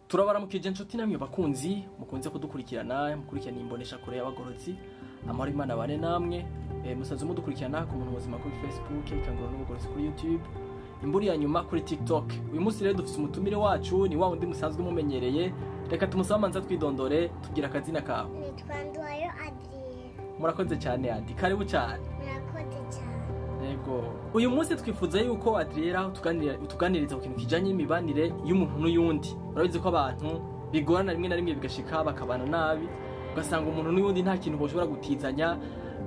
Turabaramukije inshuti namwe bakunzi mukunze kudukurikirana, mukurikirana imbonesha kure y'abagorotsi. Amahoro Imana bane namwe. Musanzwe mudukurikirana ku muntu muzima kuri Facebook, Ikanguro n'Ubugorotsi kuri YouTube, Imburi ya nyuma kuri TikTok. Uyu munsi rero dufise umutumire wacu, ni wa wundi musanzwe mumenyereye. Reka tumusabe amanza twidondore, tugira akazina kawe. Nitwa Nduwayo Adrien. Murakoze cyane Adi, karibu cyane. Murakoze cyane. Yego. Uyu munsi twifuza yuko Adriera utuganiriza ku kintu kijanye n'imibanire y'umuntu n'uyundi. Urabizi ko abantu bigorana rimwe na rimwe bigashika bakabana nabi, ugasanga umuntu n'uyundi nta kintu boshobora gutizanya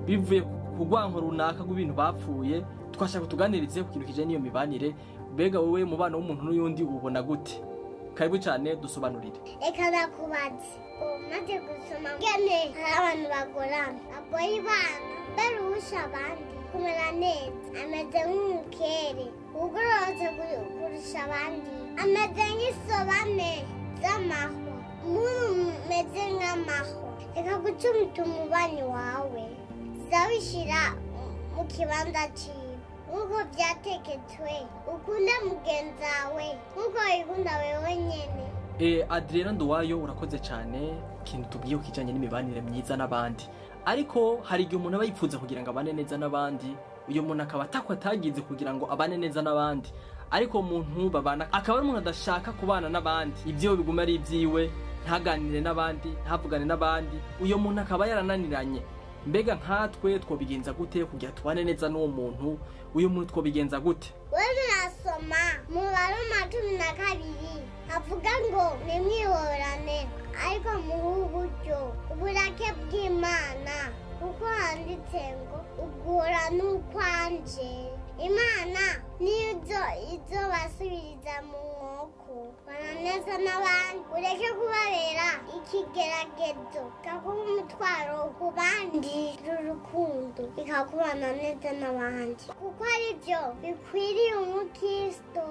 bivuye ku rwanko runaka rw'ibintu bapfuye. Twashaka kutuganirize ku kintu kijanye n'iyo mibanire. Mbega wowe mubano w'umuntu n'uyundi ubona gute? Karibu cyane, dusobanurire. Reka ndakubaze, umaze gusoma ngene hari abantu bagorana, agoye ibana barusha abandi kumera neza, ameze nk'umukere ugororotse kurusha abandi, ameze nk'isobane z'amahwa, umuntu umeze nk'amahwa. Reka gucumita umubanyi wawe, zawishira mu kibanza ciwe nk'uko vyategetswe, ukunde mugenzi wawe nk'uko wikunda wewe nyene. Adriana Nduwayo, urakoze cyane ikintu tubwiye ku kijanye n'imibanire myiza n'abandi. Ariko hari igihe umuntu aba yifuza kugira ngo abane neza n'abandi, uyo muntu akaba atako atagize kugira ngo abane neza n'abandi, ariko umuntu babana akaba ari umuntu adashaka kubana n'abandi, ibyo biguma ari ibyiwe, ntaganire n'abandi, ntavugane n'abandi, uyo muntu akaba yarananiranye. Mbega nkatwe twobigenza gute kugira tubane neza n'uwo muntu? Uyo muntu twobigenza gute? Wewe murasoma mu Baroma 12 havuga ngo nimwihorane, ariko muhe uburyo uburake bw'Imana, kuko handitse ngo uguhora n'ukwanje. Imana niyo izobasubiriza mu nkoko. Bana neza n'abandi, ureke kubabera ikigeragezo, kakuba umutwaro ku bandi urukundo, ikakubana neza n'abandi, kuko aribyo bikwiriye umukristo.